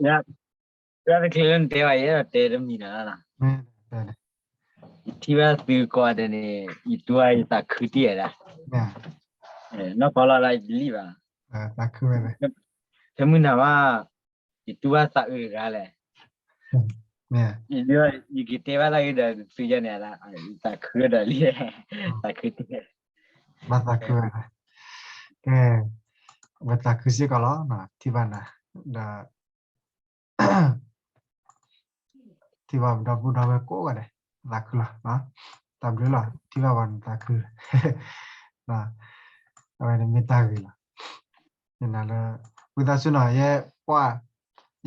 ညါ, တၢ်တချုးလၢနတဲဘၣ် ယအဲၣ်ဒိးတဲတမံၤနီၤလီၤ. ယထံၣ်ဘၣ်သုကိးဂၤဒဲးန့ၣ် ယတူၢ်ဘၣ်ယသးခုတံၢ်ဝဲဒၣ်. နီၢ်ဖီလီၤဒၣ်ယတလံၣ်ဘၣ်. ထဲမုၢ်နၤဘၣ်, ယတူၢ်ဘၣ်သးအုးတဂၤလဲၣ်. ယက့ၤတဲဘၣ်တၢ်ဂ့ၢ်ဒီးသုယဲန့ၣ်, သးခုဒီးလံ, သးခုတံၢ်, ဘၣ်သးခုဝဲ, ကဲ, ဝဲသးခုစ့ၢ်ကီးလီၤ, ထံၣ်ဘၣ်နၤ, ဒီး ထံၣ်ဘၣ်ပဒီပုၢ်ဒီဝဲၢ်ကိးဂၤဒဲး, သးခုလီၤ, တၢ်ဘျုးလီၤ, ထံၣ်ဘၣ်ပှၤန့ၣ်သးခု, အဝဲန့ၣ်မ့ၢ်တၢ်ဂ့ၤလီၤ, ယနာ်လၢ, ဝံသးစူၤနီၤ ယဲ, ပှၤ,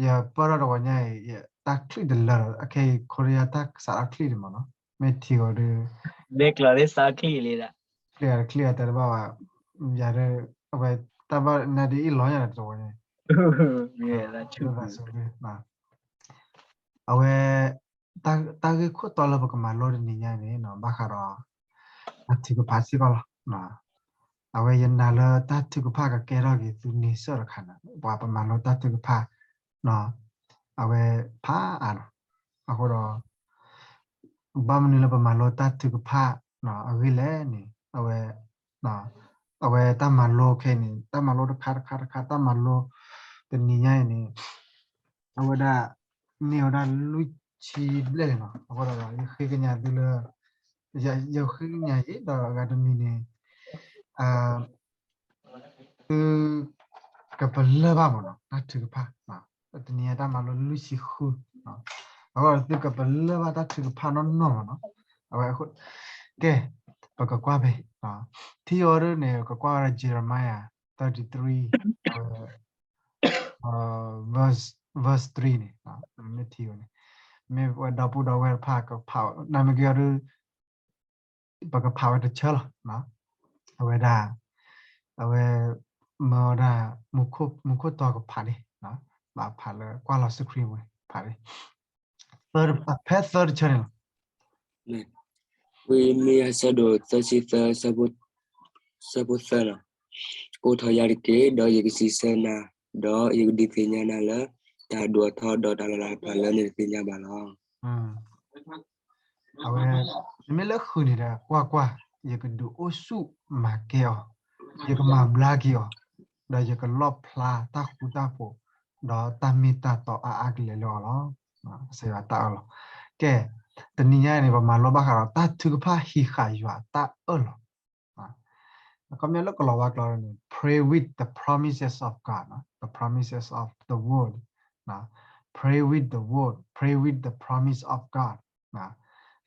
ယပၢၢ်ထီၣ်တဝီညါအံၤ တၢ်ချံၣ်တလၢလီၤ, အခဲအံၤ Korea တၢ်ကစးထီၣ်ချံၣ်န့ၣ်မးနီၤ, မ့ၢ်ထံဂီၤဒီး, လ့ကျီၤလ့စးချံၣ်လံဒၣ်, ချံၣ်ချံၣ်အတဲတဘၣ်ဘၣ်, ယၤဒီး, အဝဲတၢ်ဘၣ်နါဒ်အံၤလီၤညါဒီးတဝီညါအံၤ, အဝဲ, တၢ်ဂ့ၢ်ခိၣ်တီလၢပကမၤလိတနံၤညါန့ၣ် ဘၣ်ဃးဒီး, တၢ်ထုကဖၣ်စ့ၢ်ကီးလီၤ. အဝဲယနာ်လၢတၢ်ထုကဖၣ်ကကဲထီၣ်က့ၤသုန့ဆၢၣ်တခါန့ၣ် ပှၤပမၤလိတၢ်ထုကဖၣ်, အဝဲဖးအါလီၤ. အဃိဒီး, ဘၣ်မနုၤလၢပမၤလိတၢ်ထုကဖၣ်အဂ့ၢ်လဲၣ်န့ၣ်, အဝဲ, အဝဲတၢ်မၤလိခဲအံၤန့ၣ် တၢ်မၤလိတခါတခါတခါ တၢ်မၤလိ, တနံၤညါအံၤန့ၣ်, အဝဲဒၣ်, န့ၢ်ဝဲဒၣ်လွံၢ်ဆံဘျဲၣ်န့ၣ်လီၤ. အဃိဒီးယဃ့ကညးသုလၢ, ယဃ့ကညးယံၤဒီးအဂၤတမံၤန့ၣ်, သု, ကပလၢၢ်ဘၣ်မးနီၤ တၢ်ထုကဖၣ်, တနံၤညါတၢ်မၤလိလွံၢ်ဆံဃု, အဃိဒီးသုကပလၢၢ်ဘၣ်တၢ်ထုကဖၣ်နီၢ်နီၢ်မးနီၤ. အဝဲ, ကဲ, ပကကွၢ်ဖဲ, ထံၣ်အီၤဒ်န့ၣ် ကကွၢ်ဝဲဒၣ် Jeremiah thirty three, အဝဲ, verse, verse three န့ၣ်, မ့ၢ်ထံၣ်ဝဲန့ၣ်, မ့ၢ်ဝဲဒီပုၢ်ဒီဝဲၢ်တဖၣ်ကဖး, နမ့ၢ်က့ၤအီၤဒ် ပကဖးဝဲတဆၢလီၤ. အဝဲဒၣ်, အဝဲ, မၢဝဲဒၣ်, မူခိၣ်တီကဖးန့ၣ်, ဘၣ်ဖးလၢကွၢ်လီၤ screen ဝဲ, ဖးန့ၣ်, ဖဲသၢတဆၢန့ၣ်လီၤ. ဝံယံးရမံယၤ အဆၢဒိၣ်သၢဆံသၢ, အဆၢဖိသၢလီၤ. ကိးထီၣ်ယၤတက့ၢ်, ဒီးယကစံးဆၢနၤ, ဒီးယကဒုးသ့ၣ်ညါနၤလၢ တၢ်အဒိၣ်အထီ ဒီးတၢ်လီၤလးတဖၣ်လၢနတသ့ၣ်ညါဘၣ်လီၤ. အဝဲ, နမ့ၢ်လၢဃုာ်န့ၣ်ဒီး ကွၢ်ကွၢ်, ယကဒုးအိၣ်ဆူၣ်မၤကဲအီၤ, ယကမၤဘျါက့ၤအီၤ, ဒီးယကလီၣ်ဖျါတၢ်ဃူတၢ်ဖိး, ဒီးတၢ်မ့ၢ်တၢ်တီအါအါကလဲာ်လၢအီၤလီၤ. ကစၢ်ယွၤတၢ်အၢၣ်လီၤ. ကဲ, တနံၤညါအံၤန့ၣ် ပမၤလိဘၣ်ဃးဒီးတၢ်ထုကဖၣ်ဟံးဃာ်ယွၤအတၢ်အၢၣ်လီၤ. အခီပညီလၢကလီၤဝါကျိာ်န့ၣ် pray with the promises of God, the promises of the word, pray with the word, pray with the promise of God.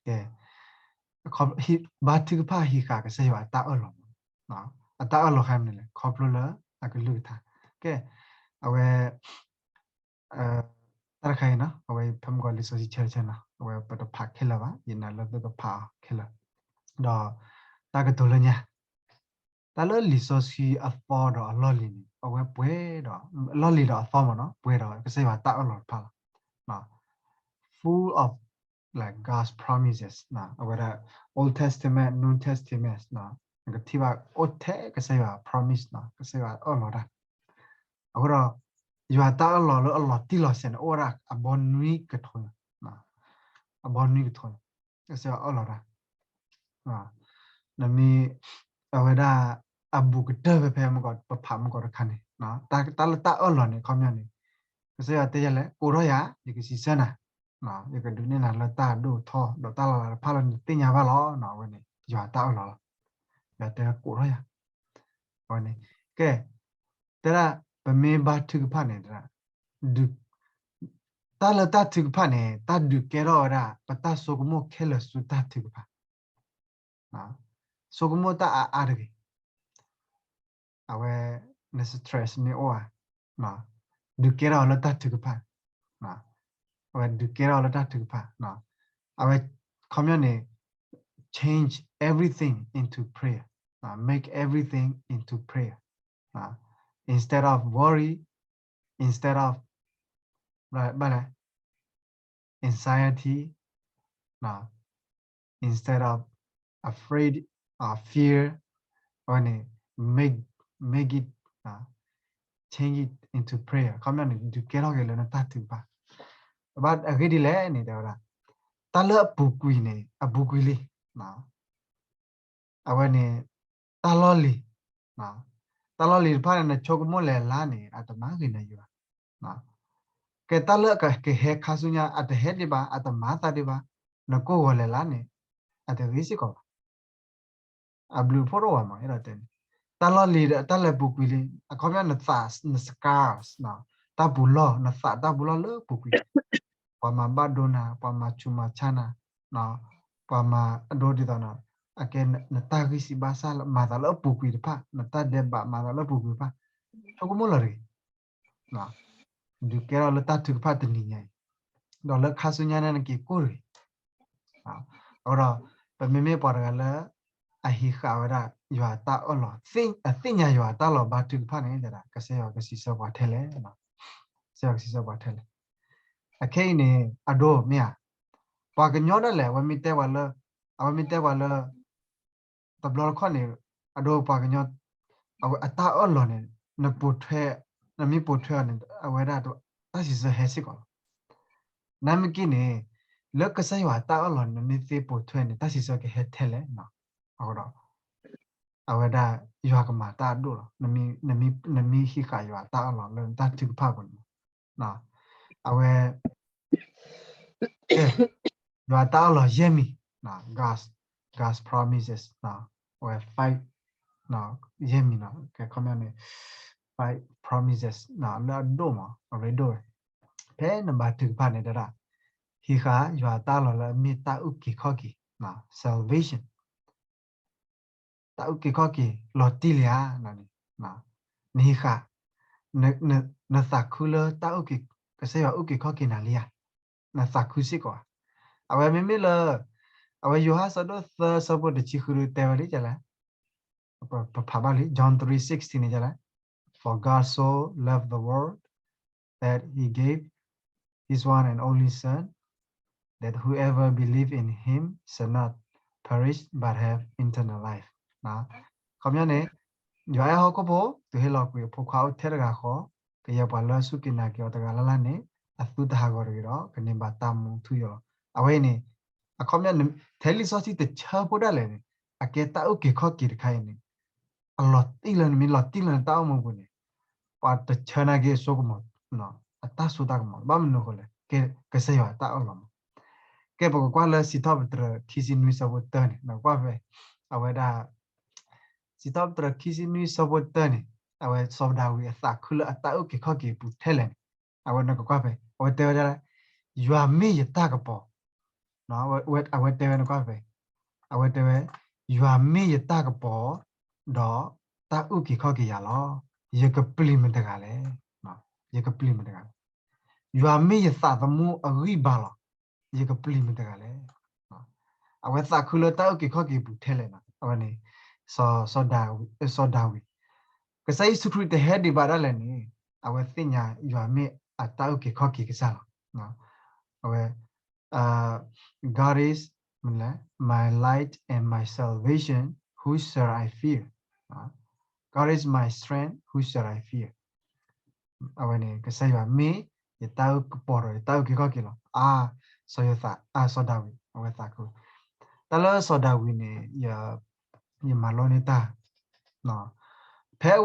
ကဲ, ဘါထုကဖၣ်ဟံးဃာ်ကစၢ်ယွၤအတၢ်အၢၣ်လီၤ, အတၢ်အၢၣ်လီၤဃါမနုၤလဲၣ်, ခီဖျိလၢအကလုၢ်ကထါ. ကဲ, အဝဲ တၢ်တခါအံၤနီၤ အဝဲဖဲမုၢ်ကီၤလံာ်စီဆှံဆၢဆၢနီၤ အဝဲပတဖးခဲလၢာ်ဘၣ် ယနာ်လၢသုကဖးအီၤခဲလၢာ်, ဒီးတၢ်ကတိၤလၢညါ တၢ်လၢလံာ်စီဆှံအသီဒီးအလီၢ်လံၤန့ၣ် အဝဲပှဲၤဒီး အလီၢ်လံၤဒီးအသီမ့ၢ်နီၤ ပှဲၤဒီးကစၢ်ယွၤတၢ်အၢၣ်လီၤတဖၣ်လီၤ full of like God's promises အဝဲဒၣ် Old Testament, New Testament နကထံၣ်ဘၣ်အိၣ်ထဲကစၢ်ယွၤ promise ကစၢ်ယွၤအၢၣ်လီၤတၢ် အဃိဒီး ယွၤတၢ်အၢၣ်လီၤလၢအလီၤတံၢ်လီၤဆဲးန့ၣ် အိၣ်ဝဲဒၣ်အဘီနွံကထိန့ၣ်, အဘီနွံကထိန့ၣ် ကစၢ်ယွၤအၢၣ်လီၤတၢ်, နမ့ၢ် အဝဲဒၣ် အဘူးကတၢၢ်ဖဲဖဲမုၢ်ကီၤ ပဖးမုၢ်ကီၤတခါန့ၣ် တၢ်လၢတၢ်အၢၣ်လီၤန့ၣ် ခီပညီန့ၣ် ကစၢ်ယွၤတဲယၤလဲၣ် ကိးထီၣ်ယၤ ယကစံးဆၢနၤ, ယကဒုးနဲၣ်နၤလၢတၢ်အဒိၣ်အထီ ဒီးတၢ်လီၤလးတဖၣ်လၢနသ့ၣ်ညါဘၣ်လီၤ. အဝဲန့ၣ် ယွၤတၢ်အၢၣ်လီၤလီၤ. ယွၤတဲကိးထီၣ်ယၤ အဝဲန့ၣ် ကဲ တဲဒၣ် ပမ့ၢ်ဘါထုကဖၣ်န့ၣ် တၢ်လၢတၢ်ထုကဖၣ်န့ၣ် တၢ်ဒုးကဲထီၣ်ဝဲဒၣ် ပတၢ်ဆိကမိၣ်ခဲလၢာ်ဆူတၢ်ထုကဖၣ်, ဆိကမိၣ်တၢ်အါအါတဂ့ၤ အဝဲ န stress မ့ၢ်အိၣ်ဧါ, ဒုးကဲထီၣ်လၢတၢ်ထုကဖၣ်, အဝဲဒုးကဲထီၣ်လၢတၢ်ထုကဖၣ်, အဝဲ ခီပညီန့ၣ် change everything into prayer, make everything into prayer, instead of worry, instead of ဘၣ်လဲၣ် anxiety, instead of afraid, fear, အဝဲန့ၣ် make, make it change it into prayer. ခီပညီန့ၣ် ဒုးကဲထီၣ်က့ၤလၢနတၢ်ထုကဖၣ်. ဘၣ်အဂ့ၢ်ဒ်လဲၣ်န့ၣ် တဲဝဲဒၣ် တၢ်လၢအပူၤကွံာ်န့ၣ် အပူၤကွံာ်လံ. အဝဲန့ၣ် တၢ်လီၢ်လံၤ, တၢ်လီၢ်လံၤတဖၣ်န့ၣ် နဆိကမိၣ်လဲၤလၢ်န့ၣ် အတမၤဂ့ၤနၤယၤဘၣ်. ကဲတၢ်လၢကဟဲခါဆူညါ အတဟဲဒံးဘၣ် အတမၤသးဒံးဘၣ်, နကိၢ်ဂီၤလဲၤလၢ်န့ၣ် အတဂ့ၤစ့ၢ်ကီးဘၣ်. အဘျုးဖှိၣ်တအိၣ်ဘၣ်မး အဲၣ်ဒိးတဲန့ၣ် တၢ်လီၢ်လံၤဒီးတၢ်လဲၤပူၤကွံာ်လံ, အခီပညီ နသး န scars တၢ်ပူၤလီၢ် နသးတၢ်ပူၤလီၢ်လၢပူၤကွံာ်, ပှၤမၤဘၣ်ဒိနၤ, ပှၤမၤဆူးမၤဆါနၤ, ပှၤမၤအဒိဒ်သိးနၤ, အကဲနတၢ်ဂံၢ်စၢ်ဘါစၢ်လၢမၤသးလၢအပူၤကွံာ်တဖၣ်, နတၢ်ဒဲးဘးမၤသးလၢအပူၤကွံာ်တဖၣ်, ဆိကမိၣ်လီၤတဂ့ၤ. ဒုးကဲထီၣ်လၢတၢ်ထုကဖၣ်တနံၤညါအံၤ, ဒီးလၢခါဆူညါန့ၣ် နက့ၤကိၢ်တဂ့ၤ. အဃိဒီး ပမ့မ့ၢ်ပှၤတဂၤလၢ အဟံးဃာ်ဝဲဒၣ် ယွၤအတၢ်အၢၣ်လီၤ, အသ့ၣ်ညါယွၤအတၢ်လီၤဘါထုကဖၣ်န့ၣ် တဲဒၣ် ကစၢ်ယွၤကစံးဆၢပှၤထဲလဲၣ်, ကစၢ်ယွၤကစံးဆၢပှၤထဲလဲၣ်. အခဲအံၤန့ၣ် အဒိမ့ၢ်ဧါ, ပှၤကညီဒၣ်လဲာ် အဝဲမ့ၢ်တဲပှၤလၢ, အဝဲမ့ၢ်တဲပှၤလၢ တဘျီတခီၣ်န့ၣ် အဒိပှၤကညီ အဝဲအတၢ်အၢၣ်လီၤန့ၣ် နပိာ်ထွဲ, နမ့ၢ်ပိာ်ထွဲအီၤန့ၣ် အဝဲဒၣ်တၢ်စံးဆၢဟဲစ့ၢ်ကီးလီၤ. နမ့ၢ်က့န့ၣ် လၢကစၢ်ယွၤအတၢ်အၢၣ်လီၤန့ၣ် နမ့ၢ်သ့ပိာ်ထွဲန့ၣ် တၢ်စံးဆၢကဟဲထဲလဲၣ်. အဃိဒီး အဝဲဒၣ်ယွၤကမၤတၢ်အဒိၣ်လီၤ. နမ့ၢ်ဟံးဃာ်ယွၤအတၢ်အၢၣ်လီၤလၢနတၢ်ထုကဖၣ်အပူၤန့ၣ် အဝဲ ယွၤတၢ်အၢၣ်လီၤယဲၢ်မံၤ, God's, God's promises, အဝဲ five, ယဲၢ်မံၤနီၤ, ကဲခီပညီန့ၣ် five promises လၢအဒိၣ်မး အရ့ဒိၣ်ဝဲ, ဖဲနဘါထုကဖၣ်န့ၣ် တဲဒၣ် ဟံးဃာ်ယွၤတၢ်အၢၣ်လီၤလၢအမ့ၢ်တၢ်အုၣ်က့ၤခီၣ်က့ၤ, salvation တၢ်အုၣ်က့ၤခီၣ်က့ၤလီၤတံၢ်လံဧါ, နဟံးဃာ်, နသးခုလၢတၢ်အုၣ်က့ၤ, ကစၢ်ယွၤအုၣ်က့ၤခီၣ်က့ၤနၤလံဧါ, နသးခုစ့ၢ်ကီးဧါ. အဝဲမ့မ့ၢ်လၢ အဝဲယိၤဟၣ်ဆၢဒိၣ်သၢဆၢဖိတဆံဃုဒုးတဲဝဲလံကလဲၣ်, ပဖးဘၣ်လံ John three sixteen န့ၣ်ကလဲၣ်, For God so loved the world that he gave his one and only Son, that whoever believe in him shall not perish but have eternal life. ခီပညီန့ၣ် ယွၤအဲၣ်ဟီၣ်ခိၣ်ဖိ တုၤဟ့ၣ်လီၤကွံာ်အဖိခွါအိၣ်ထဲတဂၤဃီ, ကယဲၢ်ပှၤလၢစူၢ်က့ၤနာ်က့ၤအီၤတဂၤလၢ်လၢ်န့ၣ် အသူတဟးဂီၤတဂ့ၤဒီး ကန့ၢ်ဘၣ်တၢ်မူထူယိာ်လီၤ. အဝဲအံၤန့ၣ် အခီပညီ ထဲလံာ်စီဆှံတဆၢဖိဒၣ်လဲာ်န့ၣ် အကဲတၢ်အုၣ်က့ၤခီၣ်က့ၤတခါအံၤန့ၣ် အလီၤတံၢ်လၢနမ့ၢ်လီၤတံၢ်လၢနတၢ်အိၣ်မူပူၤန့ၣ် ပှၤတဆၢနာ်က့ၤအစိကမီၤ, အတၢ်စိတၢ်ကမီၤ ဘၣ်မနုၤအဃိလဲၣ်, ကစၢ်ယွၤအတၢ်အၢၣ်လီၤမး. ကဲပကကွၢ်လၢစံးထီၣ်ပတြၢၤခံဆံနွံဆၢဖိတၢန့ၣ် နကွၢ်ဖဲ အဝဲဒၣ် စံးထီၣ်ပတြၢၤခံဆံနွံဆၢဖိတၢန့ၣ် အဝဲစီၤဒၤဝံးအသးခုလၢအတၢ်အုၣ်က့ၤခီၣ်က့ၤအပူၤထဲလဲၣ်န့ၣ် အဝဲနကကွၢ်ဖဲ အဝဲတဲဝဲဒၣ် ယွၤမ့ၢ်ယတၢ်ကပီၤ အဝဲတဲဝဲနကွၢ်ဖဲ အဝဲတဲဝဲ ယွၤမ့ၢ်ယတၢ်ကပီၤ ဒီးတၢ်အုၣ်က့ၤခီၣ်က့ၤယၤလီၤ. ယကပျံၤမတၤတဂၤလဲၣ်. ယကပျံၤမတၤတဂၤလဲၣ်. ယွၤမ့ၢ်ယသးသမူအဂံၢ်ဘါလီၤ. ယကပျံၤမတၤတဂၤလဲၣ်. အဝဲသးခုလၢတၢ်အုၣ်က့ၤခီၣ်က့ၤအပူၤထဲလဲၣ်န့ၣ် အဝဲန့ၣ် စီၤဒၤဝံး, စီၤဒၤဝံး, ကစၢ်ယ့ၣ်ၡူးခရံာ်တဟဲဒံးဘၣ်ဒၣ်လဲာ်န့ၣ် အဝဲသ့ၣ်ညါယွၤမ့ၢ်အတၢ်အုၣ်က့ၤခီၣ်က့ၤကစၢ်လီၤ. အဝဲ God is my light and my salvation, who shall I fear? God is my strength, who shall I fear? အဝဲန့ၣ် ကစၢ်ယွၤမ့ၢ်ယတၢ်အုၣ်ကပီၤဒီးယတၢ်အုၣ်က့ၤခီၣ်က့ၤလီၤ. အါ, စီၤယိၤသး, အါ, စီၤဒၤဝံး အဝဲသးခု. တၢ်လၢစီၤဒၤဝံးန့ၣ် ယမၤလိန့ၢ်တၢ်, ဖဲအ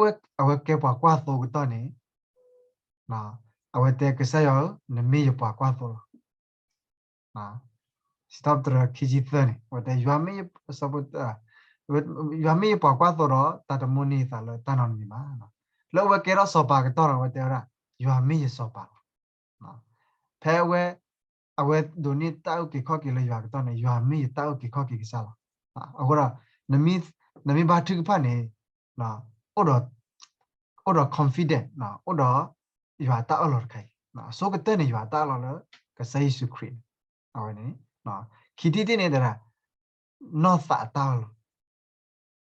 ဝဲကဲပှၤကွၢ်သိကတီၢ်န့ၣ် အဝဲတဲကစၢ်ယွၤဧၢ, နမ့ၢ်ယပှၤကွၢ်သိလီၤ. စံးထီၣ်ပတြၢၤခံဆံသၢန့ၣ် အဝဲတဲ ယွၤမ့ၢ်ယ, ယွၤမ့ၢ်ယပှၤကွၢ်သိဒီး တၢ်တမိၣ်န့ၢ်ယသးလၢတၢ်နီတမံၤဘၣ်. လၢအဝဲကဲထီၣ်စီၤပၤကတီၢ်ဒီး အဝဲတဲဝဲဒၣ် ယွၤမ့ၢ်ယစီၤပၤလီၤ. ဖဲအဝဲ, အဝဲဒိးန့ၢ်တၢ်အုၣ်က့ၤခီၣ်က့ၤလၢယွၤကတီၢ်န့ၣ် ယွၤမ့ၢ်ယတၢ်အုၣ်က့ၤခီၣ်က့ၤကစၢ်လီၤ. အဃိဒီး နမ့ၢ်ဘါထုကဖၣ်န့ၣ် အိၣ်ဒီး confident အိၣ်ဒီးယွၤအတၢ်အၢၣ်လီၤတခါအံၤ, အဆိကတၢၢ်န့ၣ် ယွၤအတၢ်အၢၣ်လီၤလၢကစၢ်ယ့ၣ်ၡူးခရံာ်န့ၣ်, အဝဲန့ၣ်, ခံထံၣ်တထံၣ်န့ၣ်တဲဒၣ် နီၢ်သးအတၢ်အၢၣ်လီ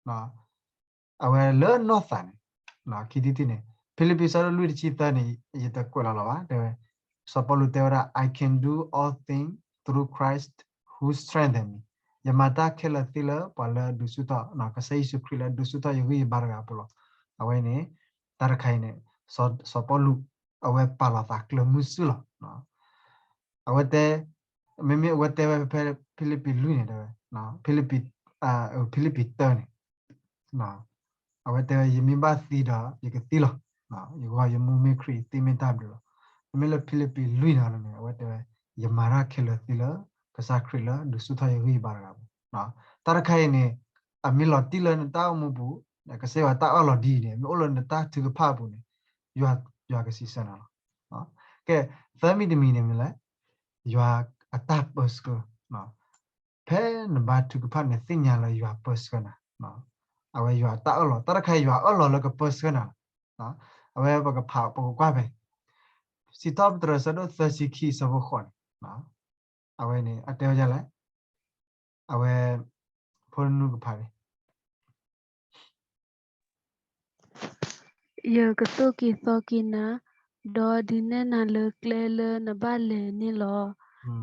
ၤ. အဝဲလၢနီၢ်သးန့ၣ်, ခံထံၣ်တထံၣ်န့ၣ် ဖံလံးပံးဆၢဒိၣ်လွံၢ်တဆံသၢန့ၣ် ယတကွဲးလီၤလီၤဘၣ်, တဲဝဲ, စီၤပီလူးတဲဝဲဒၣ် I can do all things through Christ who strengthen me. ယမၤတၢ်ခဲလၢာ်သ့လၢပှၤလၢအဒုးဆူၣ်ထီၣ်, ကစၢ်ယ့ၣ်ၡူးခရံာ်လၢအဒုးဆူၣ်ထီၣ်ယဂံၢ်ယဘါတဂၤအပူၤလီၤ. အဝဲန့ၣ် တၢ်တခါအံၤန့ၣ် စီၤပီလူး အဝဲပာ်လီၤသးကျၢၤမုၢ်စုလီၤ. အဝဲတဲ, မ့မ့ၢ်အဝဲတဲဝဲဖဲဖံလံးပံးလွံၢ်န့ၣ်တဲဝဲ, ဖံလံးပံး, ဖံလံးပံးတၢန့ၣ်, အဝဲတဲဝဲ ယမ့ၢ်ဘၣ်သံဒီး ယကသံလီၤ. ယဂီၢ်ယမူမ့ၢ်ခရံာ် ယသံမ့ၢ်တၢ်ဘျုးလီၤ. မ့မ့ၢ်လၢဖံလံးပံးလွံၢ်န့ၣ်န့ၣ် အဝဲတဲဝဲ ယမၤတၢ်ခဲလၢာ်သ့လၢ ကစၢ်ခရံာ်လၢဒုးဆူၣ်ထီၣ်ယဂံၢ်ယဘါတဂၤအပူၤ. တၢ်တခါအံၤန့ၣ် အမ့ၢ်လီၤတံၢ်လၢနတၢ်အိၣ်မူပူၤ, ကစၢ်ယွၤတၢ်အၢၣ်လီၤဒ်အံၤန့ၣ် မ့ၢ်အိၣ်လၢနတၢ်ထုကဖၣ်အပူၤန့ၣ် ယွၤကစံးဆၢနၤလီၤ. ကဲ, သၢမံၤတမံၤန့ၣ်မ့ၢ်လဲၣ်, ယွၤအတၢ်ပၢဆှၢ, ဖဲနဘါထုကဖၣ်န့ၣ် သ့ၣ်ညါလၢယွၤပၢဆှၢနၤ, အဝဲယွၤတၢ်အၢၣ်လီၤ, တၢ်တခါယွၤအၢၣ်လီၤလၢကပၢဆှၢနၤလီၤ. အဝဲပကဖး ပကကွၢ်ဖဲ စံးထီၣ်ပတြၢၤ ဆၢဒိၣ်သၢဆံခံ ဆၢဖိဃိးန့ၣ်, အဝဲန့ၣ် အတဲဝဲဒ်လဲၣ်, အဝဲ ဖိနုကဖးန့ၣ် ယကသိၣ်က့ၤသီက့ၤနၤ, ဒီးဒုးနဲၣ်နၤလၢကျဲလၢနဘၣ်လဲၤန့ၣ်လီၤ.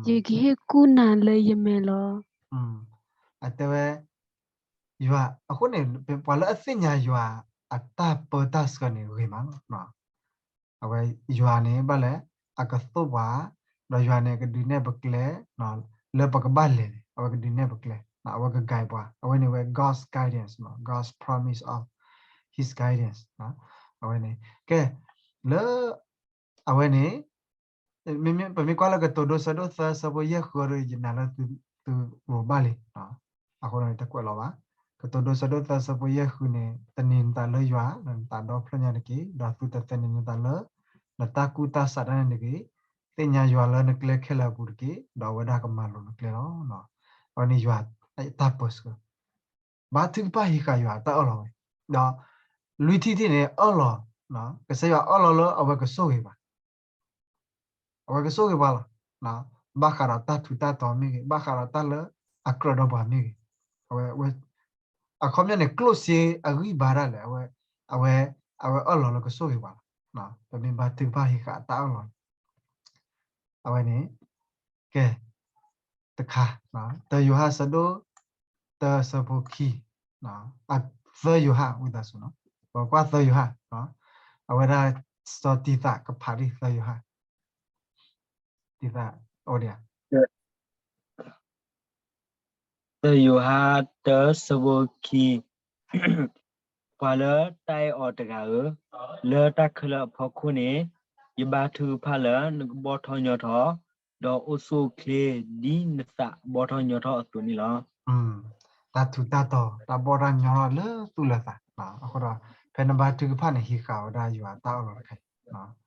ယကဟ့ၣ်ကူၣ်နၤလၢယမဲာ်လီၤ. အတဲဝဲ ယွၤ, အဃိန့ၣ် ပှၤလၢအသ့ၣ်ညါယွၤအတၢ်ပၢတၢ်ဆှၢန့ၣ်ဂ့ၤမးလီၤ. အဝဲယွၤန့ၣ်ဘၣ်လဲၣ်, အကသိၣ်ပှၤ, ဒီးယွၤန့ၣ် အကဒုးနဲၣ်ပကျဲ လၢပကဘၣ်လဲၤန့ၣ် အဝဲကဒုးနဲၣ်ပကျဲ, အဝဲက guide ပှၤ, အဝဲန့ၣ်ဝဲ God's guidance, God's promise of his guidance. အဝဲန့ၣ် ကဲ, လၢ အဝဲန့ၣ် မ့မ့ၢ်ပမ့ၢ်ကွၢ်လၢကတိၤဒိ ဆၢဒိၣ်သၢ ဆၢဖိယဲၢ်ဃုဒီး ယနာ်လၢသုရိၤဘၣ်လံ, အဃိဒီးတကွဲးလီၤဘၣ်. ကတိၤဒိ ဆၢဒိၣ်သၢ ဆၢဖိယဲၢ်ဃုန့ၣ် သန့ၤနသးလၢယွၤ လၢနသးဒီဖျၢၣ်ညါတက့ၢ်, ဒီးသုတသန့ၤနသးလၢ နတၢ်ကူၣ်တၢ်ဆးတၢ်န့ၣ်တဂ့ၤ, သ့ၣ်ညါယွၤလၢနကျဲခဲလၢာ်အပူၤတက့ၢ်, ဒီးအဝဲဒၣ်ကမၤလိၤနကျဲလီၤ. အဝဲန့ၣ်ယွၤအတၢ်ပၢဆှၢ ဘါထုကဖၣ်ဟံးဃာ်ယွၤအတၢ်အၢၣ်လီၤဝဲ, ဒီးလွံၢ်ထံၣ်တထံၣ်န့ၣ် အၢၣ်လီၤ, ကစၢ်ယွၤအၢၣ်လီၤလၢအဝဲကဆိၣ်ဂ့ၤပှၤ, အဝဲကဆိၣ်ဂ့ၤပှၤလီၤ. ဘၣ်ဃးဒီးတၢ်ထူးတၢ်တီၤမ့ၢ်ဂ့ၤ, ဘၣ်ဃးဒီးတၢ်လၢအကြᢢးဒီးပှၤမ့ၢ်ဂ့ၤ, အဝဲ, အခီပညီန့ၣ် ကျိၣ်စ့အဂံၢ်ဘါဒၣ်လဲာ်, အဝဲ, အဝဲအၢၣ်လီၤလၢကဆိၣ်ဂ့ၤပှၤလီၤ. ပမ့ၢ်ဘါထုကဖၣ်ဟံးဃာ်အတၢ်အၢၣ်လီၤန့ၣ် အဝဲန့ၣ် ကဲ, တခါ, တၢယိၤဟၣ် ဆၢဒိၣ်တၢ ဆၢဖိခံ, သၢယိၤဟၣ် ဝံသးစူၤ, ပကွၢ်သၢယိၤဟၣ်, အဝဲဒၣ် စီၤတံၤသးကဖးဒံး သၢယိၤဟၣ်, တံၤသး, အိၣ်ဒံးဧါ. သၢယိၤဟၣ် တၢ ဆၢဖိခံ, ပှၤလၢတၢ်အဲၣ်အီၤတဂၤဧၢ, လၢတၢ်ခဲလၢာ်အဖီခိၣ်န့ၣ် ယဘါထုကဖၣ်လၢနကဘီၣ်ထီၣ်ညီထီၣ်, ဒီးအိၣ်ဆူၣ်အိၣ်ချ့ဒ်နသးဘီၣ်ထီၣ်ညီထီၣ်အသိးန့ၣ်လီၤ. တၢ်ထူးတၢ်တီၤ တၢ်ဘီၣ်တၢ်ညီထီၣ်လၢသူၣ်လၢသး, အဃိဒီး ဖဲနဘါထုကဖၣ်န့ၣ် ဟံးဃာ်ဝဲဒၣ်ယွၤအတၢ်အၢၣ်လီၤတခါအံၤ,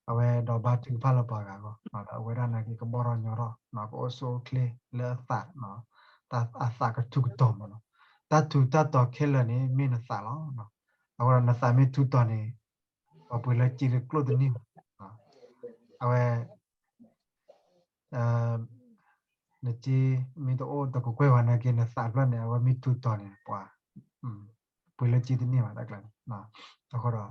အဝဲဒီးဘါထုကဖၣ်လၢပှၤဂၤအဂီၢ်, ဒီးအဝဲဒၣ်နာ်က့ကဘီၣ်ထီၣ်ညီထီၣ်, ကအိၣ်ဆူၣ်အိၣ်ချ့လၢအသး, အသးကထူးကတီၤမးလီၤ. တၢ်ထူးတၢ်တီၤခဲလၢာ်န့ၣ် မ့ၢ်နသးလီၤ. အဃိဒီးနသးမ့ၢ်ထူးတီၤန့ၣ် ပှၤပှ့ၤလၢစ့တကျိၣ်တန့ၢ်ဘၣ်. အဝဲ နစ့မ့ၢ်တအိၣ်တကကွဲၢ်ဘၣ်နာ်က့ နသးဖျၢၣ်န့ၣ် အဝဲမ့ၢ်ထူးတီၤန့ၣ် ပှၤ ပှ့ၤလၢစ့တန့ၢ်ဘၣ်တၢ်ကျါန့ၣ်. အဃိဒီး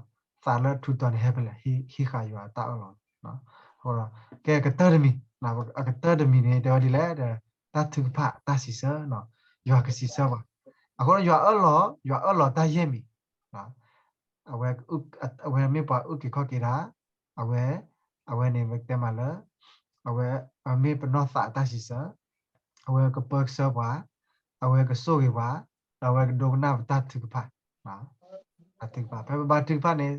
သးလၢထူးတီၤန့ၣ် ဟဲဖဲလဲၣ်, ဟံးဃာ်ယွၤအတၢ်အၢၣ်လီၤ. အဃိဒီး ကဲကတၢၢ်တမံၤ, အကတၢၢ်တမံၤန့ၣ် တဲဝဲဒ်လဲၣ်, တၢ်ထုကဖၣ်တၢ်စံးဆၢ, ယွၤကစံးဆၢပှၤ. အဃိဒီးယွၤအၢၣ်လီၤ, ယွၤအၢၣ်လီၤတၢ်ယဲၢ်မံၤ အဝဲ, အဝဲမ့ၢ်ပှၤအုၣ်က့ၤခီၣ်က့ၤတၢ်, အဝဲ, အဝဲန့ၣ် ပတဲမးလၢ အဝဲ, အမ့ၢ်ပနီၢ်သးအတၢ်စံးဆၢ, အဝဲကပၢဆှၢပှၤ, အဝဲကဆိၣ်ဂ့ၤပှၤ, ဒီးအဝဲကဒိကနၣ်ပတၢ်ထုကဖၣ်, တၢ်ထုကဖၣ်, ဖဲပဘါထုကဖၣ်န့ၣ်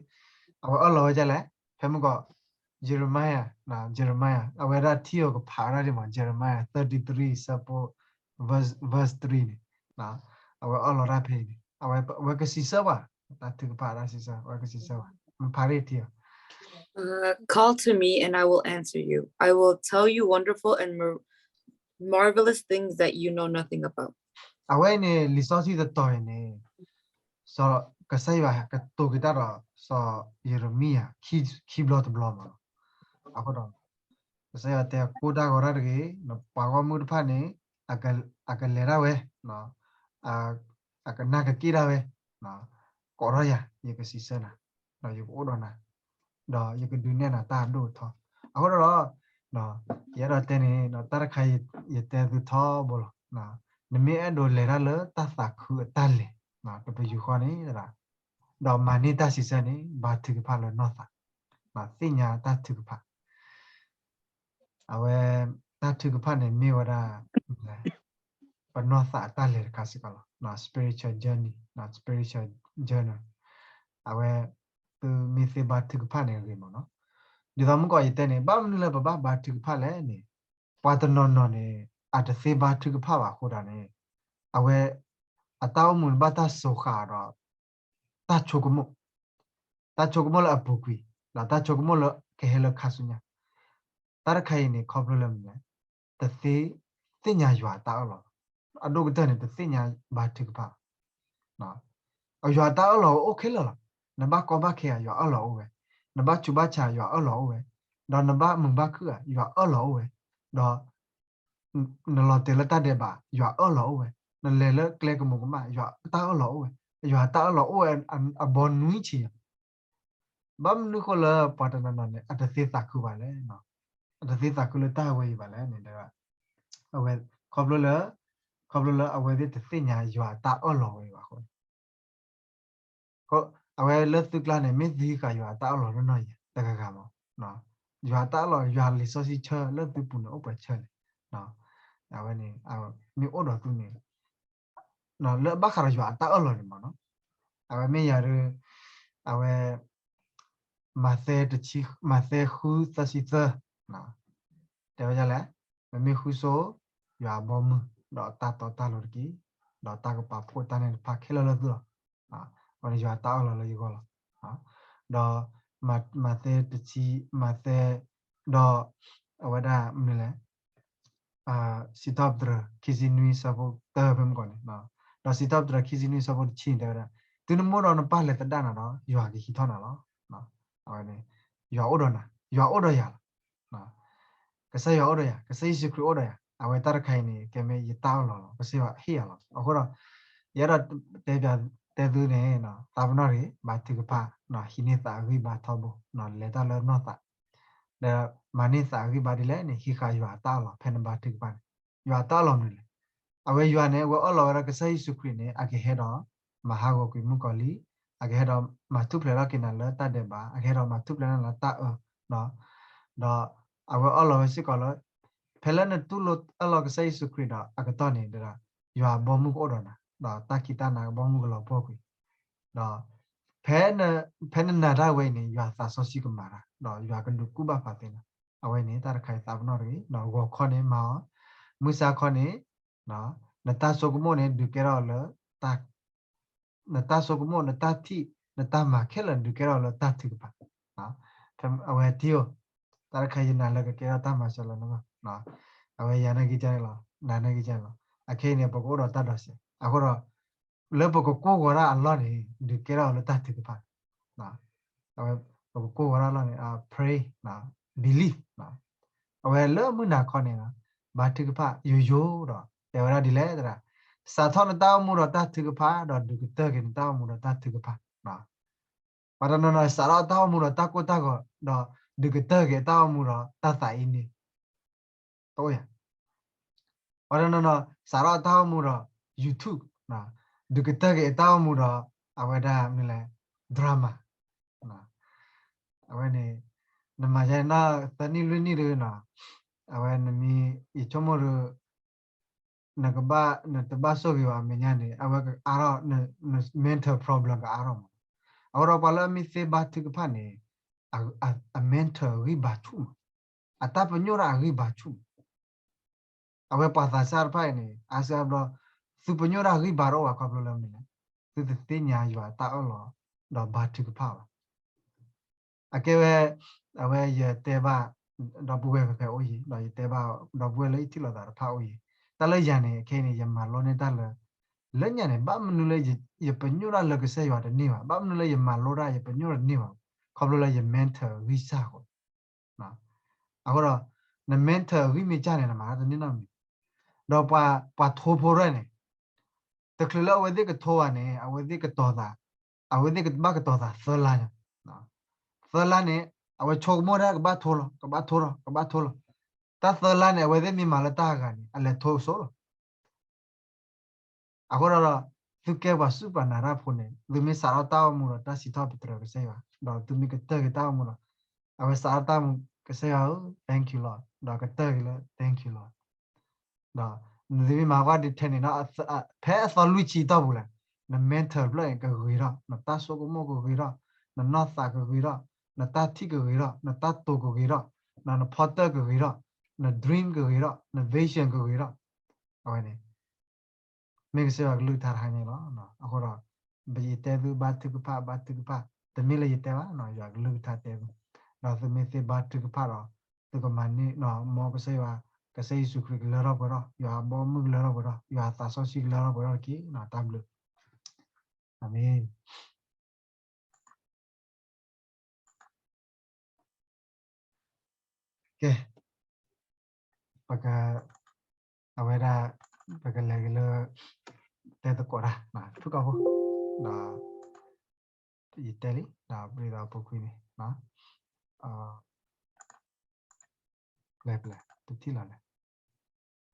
အဝဲအၢၣ်လီၤဝဲဒ်လဲၣ်, ဖဲမုၢ်ကီး Jeremiah, Jeremiah အဝဲဒၣ်ထံၣ်အီၤကဖးဒၣ်ဒ်မး Jeremiah thirty three ဆၢဖိ verse, verse three န့ၣ်, အဝဲအၢၣ်လီၤတၢ်ဖဲအံၤန့ၣ်, အဝဲကစံးဆၢပှၤ, တၢ်ထုကဖၣ်တၢ်စံးဆၢ, အဝဲကစံးဆၢပှၤ, မ့ၢ်ဖးဒၣ်ထံၣ်အီၤ Uh, call to me and I will answer you. I will tell you wonderful and mar-, marvelous things that you know nothing about. အဝဲန့ၣ် လံာ်စီဆှံတတီၤအံၤန့ၣ် စီၤကစၢ်ယွၤကတိၤက့ၤတၢ်ဒီး စီၤယံးရမံယၤ ခံဘျီတဘျီမးလီၤ. အဃိဒီး ကစၢ်ယွၤတဲ ကိးတၢ်ဂီၤတၢ်တဂ့ၤ, ပှၤဂီၢ်မုၢ်တဖၣ်န့ၣ် အကလဲၤတၢ်ဝဲ, အကနၢ်ကက့ၢ်တၢ်ဝဲ, ကိးထီၣ်ယၤ ယကစံးဆၢနၤ, ဒီးယကအိၣ်ဒီးနၤ, ဒီးယကဒုးနဲၣ်နၤတၢ်အဒိၣ်အထီ. အဃိဒီး ယအဲၣ်ဒိးတဲန့ၣ် တၢ်တခါယတဲသုထီဘိလီၤ. နမ့ၢ်အဲၣ်ဒိးလဲၤတၢ်လၢတၢ်သးခုအတၢ်လဲၤ, တပယူာ်ဃီန့ၣ် ဒီးမၤန့ၢ်တၢ်စံးဆၢန့ၣ် ဘါထုကဖၣ်လၢနီၢ်သး, သ့ၣ်ညါတၢ်ထုကဖၣ်. အဝဲ တၢ်ထုကဖၣ်န့ၣ်မ့ၢ်ဝဲဒၣ် ပနီၢ်သးအတၢ်လဲၤတခါစ့ၢ်ကီးလီၤ. spiritual journey, spiritual journey. အဝဲ သုမ့ၢ်သ့ဘါထုကဖၣ်န့ၣ်ဂ့ၤမးနီၤ. ဒ်သိးမုၢ်ကီးယတဲန့ၣ် ဘၣ်မနုၤလၢပဘၣ်ဘါထုကဖၣ်လဲၣ်န့ၣ်, ပှၤတနီၤနီၤန့ၣ် အတသ့ဘါထုကဖၣ်ဘၣ်အဃိဒၣ်န့ၣ် အဝဲ အတၢ်အိၣ်မူန့ၣ်ဘၣ်တၢ်စိာ်ဃာ်ဒီး တၢ်ဆိကမိၣ်, တၢ်ဆိကမိၣ်လၢအပူၤကွံာ်, ဒီးတၢ်ဆိကမိၣ်လၢကဟဲလၢခါဆူညါ. တၢ်တခါအံၤန့ၣ် ခီဖျိလၢမနုၤလဲၣ်, တသ့ သ့ၣ်ညါယွၤအတၢ်အၢၣ်လီၤ, အဒိၣ်ကတၢၢ်န့ၣ် တသ့ၣ်ညါဘါထုကဖၣ် ယွၤတၢ်အၢၣ်လီၤအိၣ်ခဲလၢာ်လီၤ. နဘၣ်ကီဘၣ်ခဲဧါ ယွၤအၢၣ်လီၤအိၣ်ဝဲ, နဘၣ်ဆူးဘၣ်ဆါ ယွၤအၢၣ်လီၤအိၣ်ဝဲ, ဒီးနဘၣ်မုာ်ဘၣ်ခုၣ်ဧါ ယွၤအၢၣ်လီၤအိၣ်ဝဲ, ဒီး နလီၤတဲာ်လၢတၢ်ဒဲးဘး ယွၤအၢၣ်လီၤအိၣ်ဝဲ, နလဲၤလၢကျဲကမူးကမၣ် ယွၤတၢ်အၢၣ်လီၤအိၣ်ဝဲ, ယွၤတၢ်အၢၣ်လီၤအိၣ်ဝဲ အဘီနွံဆံး. ဘၣ်မနုၤဃိလၢပှၤတနီၤနီၤန့ၣ် အတသ့သးခုဘၣ်လဲၣ်, အတသ့သးခုလၢတၢ်ဝဲအံၤဘၣ်လဲၣ်န့ၣ် အဝဲ ခီဖျိလၢ ခီဖျိလၢအဝဲသ့ၣ်တသ့ၣ်ညါယွၤအတၢ်အၢၣ်လီၤဝဲအံၤဘၣ်အဃိန့ၣ် အဝဲလၢသုကျါန့ၣ် မ့ၢ်သုဟံးဃာ်ယွၤအတၢ်အၢၣ်လီၤနီၢ်နီၢ်ယဲ တဂၤဂၤမး, ယွၤအတၢ်အၢၣ်လီၤ ယွၤလံာ်စီဆှံဆၢလၢသုပူၤန့ၣ် အိၣ်ပှဲၤဆၢလဲၣ်, အဝဲန့ၣ် မ့ၢ်အိၣ်ဒီးသုန့ၣ် လၢအဘၣ်ဃးဒီးယွၤအတၢ်အၢၣ်လီၤန့ၣ်မးနီၤ, အဝဲမ့ၢ်ယၤဒီး အဝဲ မးသဲတဆံ မးသဲဃုသၢဆံသၢ တဲဝဲဒ်လဲၣ်, မ့မ့ၢ်ဃုဆိ ယွၤအဘီမုၢ် ဒီးတၢ်တီတၢ်လိၤတက့ၢ်, ဒီးတၢ်ကပာ်ဖှိၣ်တၢ်န့ၣ်တဖၣ်ခဲလၢာ်လၢသုလီၤ. အဝဲန့ၣ်ယွၤတၢ်အၢၣ်လီၤလၢယဂီၢ်လီၤ. ဒီး မးသဲတဆံ မးသဲ ဒီး အဝဲဒၣ်မနုၤလဲၣ် စံးထီၣ်ပတြၢၤခံဆံနွံဆၢဖိတၢဖဲမုၢ်ကီၢ်န့ၣ်, ဒီးစံးထီၣ်ပတြၢၤခံဆံနွံဆၢဖိတဆံတဲဝဲဒၣ်, သုနမိၢ်ဒီးနပၢ်လဲၤသဒၣ်နၤဒီး ယွၤကဟံးထီၣ်နၤလီၤ. အဝဲန့ၣ် ယွၤအိၣ်ဒီးနၤ, ယွၤအိၣ်ဒီးယၤလီၤ. ကစၢ်ယွၤအိၣ်ဒီးယၤ, ကစၢ်ယ့ၣ်ၡူးခရံာ်အိၣ်ဒီးယၤ, အဝဲတၢ်တခါအံၤန့ၣ် ကဲမ့ၢ်ယတၢ်အၢၣ်လီၤလီၤ, ကစၢ်ယွၤဟ့ၣ်ယၤလီၤ. အဃိဒီး ယအဲၣ်ဒိးတဲပ တဲသုန့ၣ် သးပနီၣ်တဂ့ၤ, ဘါထုကဖၣ် ဟံးန့ၢ်သးအဂံၢ်ဘါထီဘိ, လဲၤတၢ်လၢနီၢ်သး ဒီးမၤန့ၢ်သးအဂံၢ်ဘါဒ်လဲၣ်န့ၣ် ဟံးဃာ်ယွၤအတၢ်အၢၣ်လီၤ ဖဲနဘါထုကဖၣ်န့ၣ်, ယွၤအတၢ်အၢၣ်လီၤမနုၤလဲၣ်. အဝဲယွၤန့ၣ် အဝဲအၢၣ်လီၤဝဲဒၣ်ကစၢ်ယ့ၣ်ၡူးခရံာ်န့ၣ် အကဟဲဒီး မၤဟးဂီၤကွံာ်မုၣ်ကီၤလံၢ်, အကဟဲဒီးမၤထူၣ်ဖျဲးထီၣ်က့ၤနၤလၢတၢ်ဒဲးဘး, အကဟဲဒီးမၤထူၣ်ဖျဲးနၤလၢတၢ်အၢ, ဒီးအဝဲအၢၣ်လီၤဝဲစ့ၢ်ကီးလၢ ဖဲလၢနတူၢ်လိာ်အၢၣ်လီၤကစၢ်ယ့ၣ်ၡူးခရံာ်ဒီးအကတီၢ်န့ၣ်ဒီး ယွၤအဘီမုၢ်ကအိၣ်ဒီးနၤ, ဒီးတၢ်ခံးတၢ်နၤကဘီမုၢ်ကလီၤပှီၢ်ကွံာ်, ဒီး ဖဲနနာ်တၢ်ဝဲအံၤန့ၣ် ယွၤသးစီဆှံကမၤတၢ်, ဒီးယွၤကဒုးကူၣ်ဘၣ်ပာ်သ့နၤ. အဝဲန့ၣ် တၢ်တခါအံၤသးပနီၣ်တဂ့ၤ, ဂီၤခီန့ၣ်မၤအီၤ, မုၢ်ဆါခီန့ၣ် နတၢ်ဆိကမိၣ်န့ၣ် ဒုးကဲထီၣ်လၢ နတၢ်ဆိကမိၣ် နတၢ်ထံၣ် နတၢ်မၤခဲလၢာ် ဒုးကဲထီၣ်လၢတၢ်ထုကဖၣ်. အဝဲထံၣ်ဧိၤ, တၢ်တခါယနာ်လၢကကဲထီၣ်တၢ်မၤစၢၤလၢနဂီၢ်, အဝဲယၤနာ်က့ၤကန့ၣ်လီၤ, နၤနာ်က့ၤကန့ၣ်လီၤ. အခဲအံၤန့ၣ် ပကအိၣ်ဒီးတၢ်ဒိးစဲး, အဃိဒီး လၢပကကိၢ်ဂီၤတၢ်အလီၢ်န့ၣ် ဒုးကဲထီၣ်လၢတၢ်ထုကဖၣ်. အဝဲ ပကကိၢ်ဂီၤတၢ်အလီၢ်န့ၣ် pray, believe. အဝဲလၢမုၢ်နၤခီန့ၣ် ဘါထုကဖၣ်ယိယိဒီး တဲဝဲဒၣ်ဒ်လဲၣ်သရၣ်, စးထီၣ်နတၢ်အိၣ်မူဒီးတၢ်ထုကဖၣ် ဒီးဒုးကတၢၢ်က့ၤနတၢ်အိၣ်မူဒီးတၢ်ထုကဖၣ်. ပှၤတနီၤနီၤစးထီၣ်တၢ်အိၣ်မူဒီးတၢ်ကိၢ်တၢ်ဂီၤ ဒီးဒုးကတၢၢ်က့ၤတၢ်အိၣ်မူဒီးတၢ်သးအံၤန့ၣ် တအိၣ်ယၤ. ပှၤတနီၤနီၤ စးထီၣ်တၢ်အိၣ်မူဒီး YouTube, ဒုးကတၢၢ်က့ၤတၢ်အိၣ်မူဒီး အဝဲဒၣ်မနုၤလဲၣ် drama. အဝဲန့ၣ် နမၤယဲန့ၣ် သၢနံၣ်လွံၢ်နံၣ်ဒီး အဝဲနမ့ၢ် ယဆိကမိၣ်ဒီး နကဘၣ် နတဘၣ်ဆိၣ်ဂ့ၤဘၣ်အမဲာ်ညါန့ၣ် အဝဲကအါထီၣ် န mental problem ကအါထီၣ်မး. အဃိဒီးပှၤလၢအမ့ၢ်သ့ဘါထုကဖၣ်န့ၣ် အ mental အဂံၢ်ဘါဆူၣ်မး, အတၢ်ပညိၣ်တၢ်အဂံၢ်ဘါဆူၣ်မး. အဝဲပှၤသးစၢ်တဖၣ်အံၤန့ၣ် အါစုအါဘျီ သုပညိၣ်တၢ်အဂံၢ်ဘါတအိၣ်ဘၣ်ခီဖျိလၢမနုၤလဲၣ်, သုတသ့ၣ်ညါယွၤအတၢ်အၢၣ်လီၤ ဒီးဘါထုကဖၣ်ဘၣ်. အကဲဝဲ အဝဲယတဲဘၣ် ဒီပုၢ်ဝဲၢ်ဖဲဖဲအိၣ်ယံၤ ဒီးယတဲဘၣ် ဒီပုၢ်ဝဲၢ်လၢယထံၣ်လိာ်သးတဖၣ်အိၣ်ယံၤ, တၢ်လၢယၤန့ၣ် ခဲအံၤန့ၣ် ယမၤလိန့ၢ်တၢ်လၢ လၢညါန့ၣ် ဘၣ်မနုၤလၢ ယပညိၣ်တၢ်လၢကစၢ်ယွၤတန့ၢ်ဘၣ်, ဘၣ်မနုၤလၢယမၤလိတၢ် ယပညိၣ်တန့ၢ်ဘၣ်, ခီဖျိလၢယ mental ဂံၢ်စၢ်ဃိ အဃိဒီး န mental ဂံၢ်မ့ၢ်စၢ်န့ၣ် နမၤတန့ၢ်နီတမံၤ. ဒီးပှၤထိဖိရဲၣ်န့ၣ် တချုးလၢအဝဲသ့ၣ်ကထိဘၣ်န့ၣ် အဝဲသ့ၣ်ကတီၤသး, အဝဲသ့ၣ်ကဘၣ်ကတီၤသးသၢလါညါ, သၢလါန့ၣ် အဝဲဆိကမိၣ်ဒၣ်ကဘၣ်ထိလီၤ, ကဘၣ်ထိလီၤ, ကဘၣ်ထိလီၤ. တၢ်သၢလါန့ၣ် အဝဲသ့ၣ်မ့ၢ်မၤလၢတၢ်ဂၤန့ၣ် အလဲၤထိဆိလီၤ. အဃိဒီး သုကဲပှၤစူၢ်ပှၤနာ်တၢ်ဖိန့ၣ် သုမ့ၢ်စးထီၣ်တၢ်အိၣ်မူဒီးတၢ်စံးထီၣ်ပတြၢၤကစၢ်ယွၤ ဒီးသုမ့ၢ်ကတၢၢ်က့ၤတၢ်အိၣ်မူဒီး အဝဲစးထီၣ်တၢ်အိၣ်မူ ကစၢ်ယွၤဧၢ thank you Lord ဒီးကတၢၢ်က့ၤလၢ thank you Lord ဒီးနသုမ့ၢ်မၤကွၢ်ဒံးထဲန့ၣ်ဒီး ဖဲအသီလွံၢ်ဆံတီၢ်ပူၤလဲၣ်, န mental ဖျၢၣ်န့ၣ်ကဂ့ၤထီၣ်, နတၢ်ဆိကမိၣ်ကဂ့ၤထီၣ်, နနီၢ်သးကဂ့ၤထီၣ်, နတၢ်ထံၣ်ကဂ့ၤထီၣ်, နတၢ်တိၤကဂ့ၤထီၣ်, န ဖီတၢၣ်ကဂ့ၤထီၣ်, န dream ကဂ့ၤထီၣ်, န vision ကဂ့ၤထီၣ်, အဝဲန့ၣ် မ့ၢ်ကစၢ်ယွၤကလုၢ်ကထါတခါန့ၣ်လီၤ. အဃိဒီး ယတဲသုဘါထုကဖၣ် ဘါထုကဖၣ်, တမ့ၢ်လၢယတဲဘၣ်, ယွၤကလုၢ်ကထါတဲသု, ဒီးသုမ့ၢ်သ့ဘါထုကဖၣ်ဒီး သုကမၤန့ၢ် မ်ကစၢ်ယွၤ, ကစၢ်ယ့ၣ်ၡူးခရံာ်ကလၢထီၣ်ပှဲၤထီၣ်, ယွၤအဘီအမုၢ်ကလၢထီၣ်ပှဲၤထီၣ်, ယွၤအသးစီဆှံကလၢထီၣ်ပှဲၤထီၣ်တက့ၢ်. တၢ်ဘျုး, အၤမ့ၣ်. ကဲ, ပက, အဝဲဒၣ်, ပကလဲၤက့ၤလၢ တဲသကိးတၢ်, ဖုၣ်ကိာ်ဖိ, ဒီး, ယတဲလံ, ဒီးပရံသးဖိခွံန့ၣ်, ပလဲၤပလဲၤ တထံၣ်လီၤလဲၣ်.